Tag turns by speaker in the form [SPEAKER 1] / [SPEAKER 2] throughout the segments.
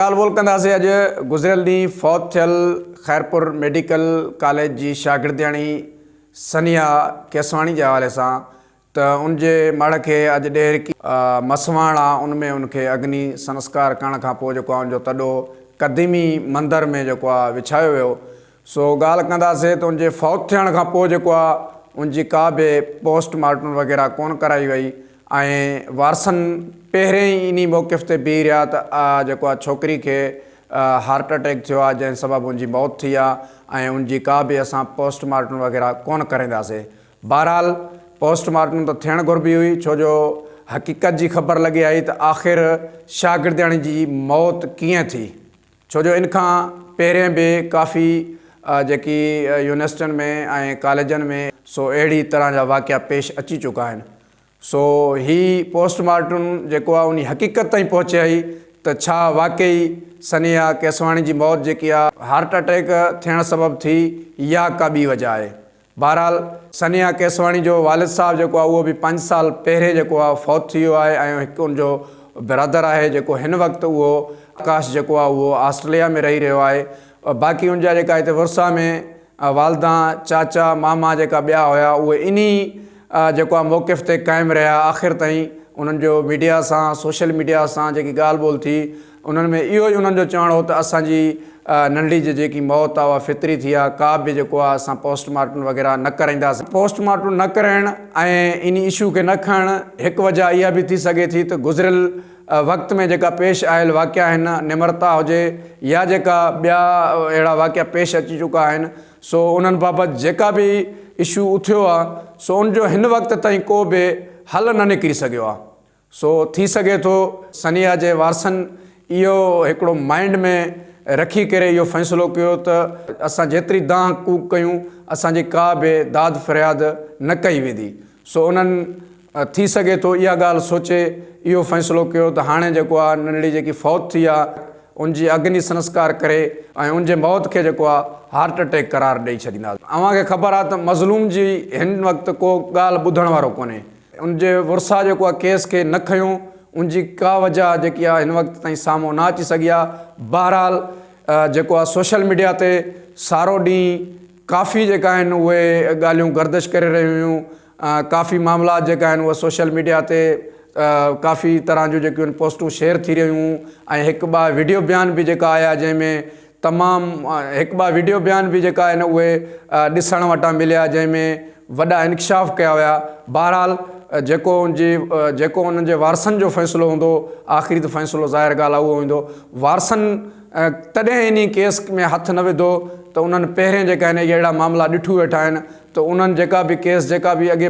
[SPEAKER 1] ڳالهه ٻولهه ڪنداسين اڄ گذريل ڏينهن فوت ٿيل خيرپور ميڊيڪل ڪاليج جي شاگردياڻي سنيها ڪيسواڻي جي حوالي سان ته ان جي مڙهه کي اڄ ڏهرڪي مسواڻ آ ان ۾ ان کي اگني سنسڪار ڪرڻ کان پوء جيڪو آ ان جو تڏو قديمي مندر ۾ جيڪو آ وڇايو ويو سو ڳالهه ڪنداسين ته ان جي فوت ٿيڻ کان پوء جيڪو آ ان جي ڪا به پوسٽ مارٽم وغيره ڪونه ڪرائي وئي ۽ وارثن پهرين ئي انهي موقف تي بيهي رهيا ته جيڪو آ ڇوڪري کي هارٽ اٽيڪ ٿيو آ جنهن سبب ان جي موت ٿي آ ۽ ان جي ڪا به اسان پوسٽ مارٽم وغيره ڪونه ڪرائينداسين. بهرحال پوسٽ مارٽم ته ٿيڻ گهربي هئي ڇو جو حقيقت جي خبر لڳي آئي ته آخر شاگردياڻي جي موت ڪيئن ٿي. ڇو جو ان کان پهرين به ڪافي جيڪي يونيورسٽين ۾ ۽ ڪاليجن ۾ سو اهڙي طرح جا واقعا پيش اچي چڪا آهن سو هي پوسٽ مارٽم جيڪو آهي انهي حقيقت تائين پهچي آئي ته ڇا واقعي سنيها ڪيسواڻي جي موت جيڪي آهي هارٽ اٽيڪ ٿيڻ سبب ٿي يا ڪا ٻي وجه آهي. بهرحال سنيها ڪيسواڻي جو والد صاحب جيڪو آهي اهو به پنج سال پهرين جيڪو آهي فوت ٿي ويو آهي ۽ هڪ ان جو برادر آهي جيڪو هن وقت اهو آڪاش جيڪو آهي اهو آسٽريليا ۾ رهي رهيو آهي باقي ان جا جيڪا هتي ورثا ۾ والده چاچا ماما جيڪا ٻيا هيا اهي انهي جيڪو آهي موقف تي قائم رهيا آخر تائين انهن جو ميڊيا سان سوشل ميڊيا سان جيڪي ڳالهه ٻولهه ٿي انهن ۾ اهو ئي انهن جو چوڻ هو ته اسان جي ننڍڙي جي جيڪي موت آ اها فطري ٿي آ ڪا به جيڪو آ اسان پوسٽ مارٽم وغيره نه ڪرائينداسين. پوسٽ مارٽم نه ڪرائڻ ۽ انهي اشو کي نه کڻڻ هڪ وجه اها به ٿي سگهي ٿي ته گذريل وقت ۾ جيڪا پيش آيل واقعا آهن نمرتا هجي يا جيڪا ٻيا اهڙا واقعا پيش اچي چڪا آهن سو انهن بابت جيڪا به اشو اٿيو آ سو ان جو هن وقت تائين ڪو به حل نه نڪري سگهيو آ. سو ٿي سگهي ٿو سنيها جي وارثن اهو هڪڙو مائنڊ ۾ رکي ڪري اهو فيصلو ڪيو ته اسان جيتري دانهن ڪوڪ ڪيون اسان جي ڪا به داد فرياد نه ڪئي ويندي سو انهن ٿي سگهي ٿو اها ڳالهه سوچي اهو فيصلو ڪيو ته هاڻي جيڪو آ ننڍڙي جيڪي فوت ٿي آ ان جي اگني سنسڪار ڪري ۽ ان جي موت کي جيڪو آ هارٽ اٽيڪ قرار ڏئي ڇڏينداسين. اوهان کي خبر آ ته مظلوم جي هن وقت ڪو ڳالهه ٻڌڻ وارو ڪونهي. ان جي ورثا جيڪو آ ڪيس کي نه کنيو ان جي ڪا وجه جيڪي آ هن وقت تائين سامهون نه اچي سگهي آ بهرحال جيڪو آ سوشل ميڊيا تي سارو ڏينهن ڪافي جيڪا آهن اهي ڳالهيون گردش ڪري رهيون هيون ڪافي معاملات جيڪا آهن اهي سوشل ميڊيا تي ڪافي طرح جون جيڪيون آهن پوسٽون شيئر ٿي رهيون هيون ۽ هڪ ٻه ويڊيو بيان به جيڪا آيا جنهن ۾ تمام هڪ ٻه وڊيو بيان به جيڪا آهن اهي ڏسڻ وٽان مليا جنهن ۾ وڏا انڪشاف ڪيا ويا بهرحال جيڪو ان جي جيڪو انهن جي وارثن جو فيصلو هوندو آخري ته فيصلو ظاهر ڳالهه اهو ايندو وارثن تڏهن انهي ڪيس ۾ هٿ نه وڌو ته انهن پهرين جيڪا آهن اهي اهڙا معاملا ڏٺو ويٺا آهن ته انهن جيڪا به ڪيس جيڪا به اڳي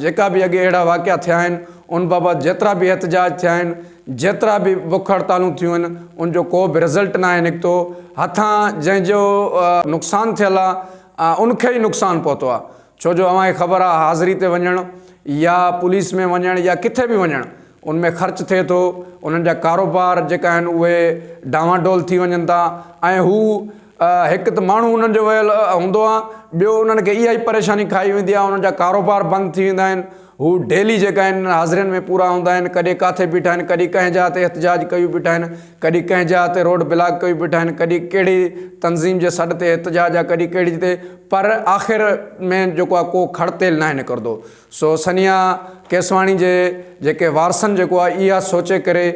[SPEAKER 1] جيڪا به اڳي اهڙا واقعا ٿيا آهن ان بابت جيترا به احتجاج ٿيا آهن جيترا به بک هڙتالون ٿيون آهن ان جو ڪو به رزلٽ ناهي نڪتو هٿان جنهن جو نقصان ٿيل آهي ان کي ئي نقصان پهتو آهي ڇو جو اوهان کي خبر آهي حاضري تي وڃڻ يا پوليس ۾ وڃڻ يا ڪٿي به وڃڻ ان ۾ خرچ ٿئي ٿو انهن جا ڪاروبار جيڪا آهن اهي ڊانواڊول ٿي وڃن ٿا ۽ هو هڪ ته ماڻهو انهن جو ويل هوندو آهي ٻيو انهن کي اها ئي پريشاني کائي ويندي آهي انهن جا ڪاروبار بند ٿي ويندا آهن هو ڊيلي جيڪا آهن حاضرين ۾ پورا هوندا آهن ڪڏهن ڪاٿي بيٺا آهن ڪڏهن ڪنهن جاء تي احتجاج ڪيو بيٺا آهن ڪڏهن ڪنهن جاء تي روڊ بلاڪ ڪيو بيٺا آهن ڪڏهن ڪهڙي تنظيم جي سڏ تي احتجاج آهي ڪڏهن ڪهڙي تي پر آخر ۾ جيڪو آهي ڪو کڙ تيل ناهي نڪرندو سو سنيا ڪيسواڻي جي جيڪي وارثن جيڪو آهي اها سوچي ڪري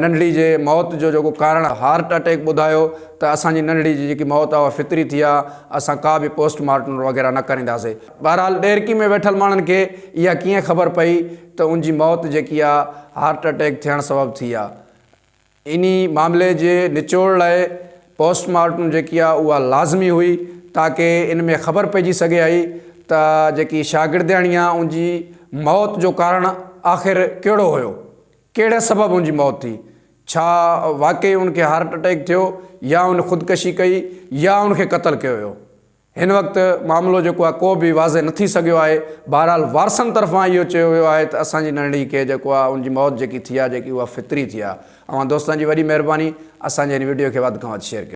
[SPEAKER 1] ننڍڙي جي موت جو جيڪو ڪارڻ هارٽ اٽيڪ ٻڌايو ته اسان جي ننڍڙي جي جيڪي موت آهي اها فطري ٿي آهي اسان ڪا به پوسٽ مارٽم وغيره نه ڪرينداسي بهرحال ڏهرڪي ۾ ويٺل ماڻهن کي اها ڪيئن خبر پئي ته ان جي موت جيڪي آهي هارٽ اٽيڪ ٿيڻ سبب ٿي آهي انهي معاملي جي نچوڙ لاء پوسٽ مارٽم جيڪي آ اها لازمي هئي تاڪه ان ۾ خبر پئجي سگهي هئي ته جيڪي شاگردياڻي آ ان جي موت جو ڪارڻ آخر ڪهڙو هيو ڪهڙي سبب ان جي موت ٿي ڇا واقعي ان کي هارٽ اٽيڪ ٿيو يا ان خودڪشي ڪئي يا ان کي قتل ڪيو ويو. هن وقت معاملو جيڪو آهي ڪو به واضح نه ٿي سگهيو آهي، بهرحال وارثن طرفان اهو چيو ويو آهي ته اسان جي ننڍڙي کي جيڪو آهي ان جي موت جيڪي ٿي آهي جيڪي اها فطري ٿي آهي. اوهان دوستن جي وڏي مهرباني اسان جي هن وڊيو کي وڌ کان وڌ شيئر ڪيو.